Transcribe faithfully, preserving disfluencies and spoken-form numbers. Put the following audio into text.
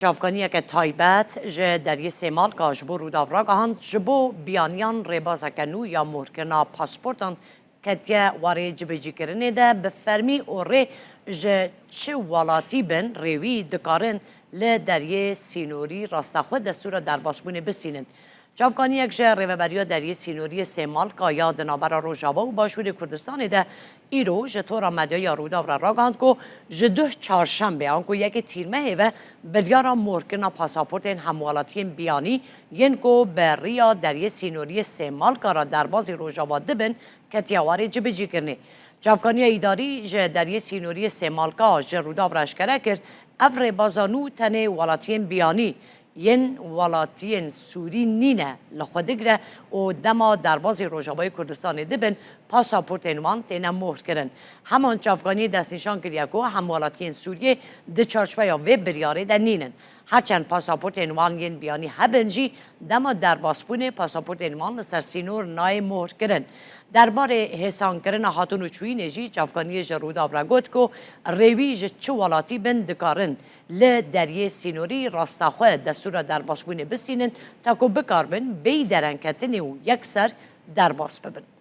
Çavkaniyeke taybet ji Deriyê Sêmalka ji bo Rûdaw ragihand, ji bo biyaniyan rêbazeke nû ya mohirkirina pasportan ketiye warê cibicîkirinê de, bi fermî û rê ji çi welatî bin rêwî dikarin li deriyê sînorî rastexwe destûra derbasbûnê bistînin. Çavkaniyek ji Rêveberiya Deriyê Sînoriyê Sêmalka ya di navbera Rojava û Başûrê Kurdistanê de îro ji tora medyaya Rûdaw re ragihand ku ji duh çarşembê anku yekê tîrmehê ve biryara morkirina pasaportên hemwelatiyên biyanî yên ku bi riya Deriyê Sînoriyê Sêmalka re derbazî Rojava dibin, ketiye warê cibicîkirinê. Çavkaniya îdarî ji Deriyê Sînoriyê Sêmalka ji Rûdaw re eşkere kir, ev rêbaza nû tenê welatiyên biyanî yên welatiyên Sûrî nîne li xwe digire û dema derbazî Rojavayê Kurdistanê dibin, pasaportên wan têne mohr kirin. Heman çavkaniyê destnîşan kiriye ku hemwelatiyên Sûriyê di çarçoveya vê biryarê de nînin. Herçend pasaportên wan yên biyanî hebin jî, dema derbasbûnê pasaportên wan li ser sînor nayê mohr kirin. Derbarê hêsankirina hatin û çûyînê jî çavkaniyê ji Rûdaw re got ku rêwî ji çi welatî bin dikarin li deriyê sînorî rastaxwe destûra derbasbûnê bistînin, ta ku bikarbin bêyî derengketinê û yekser derbas bibin.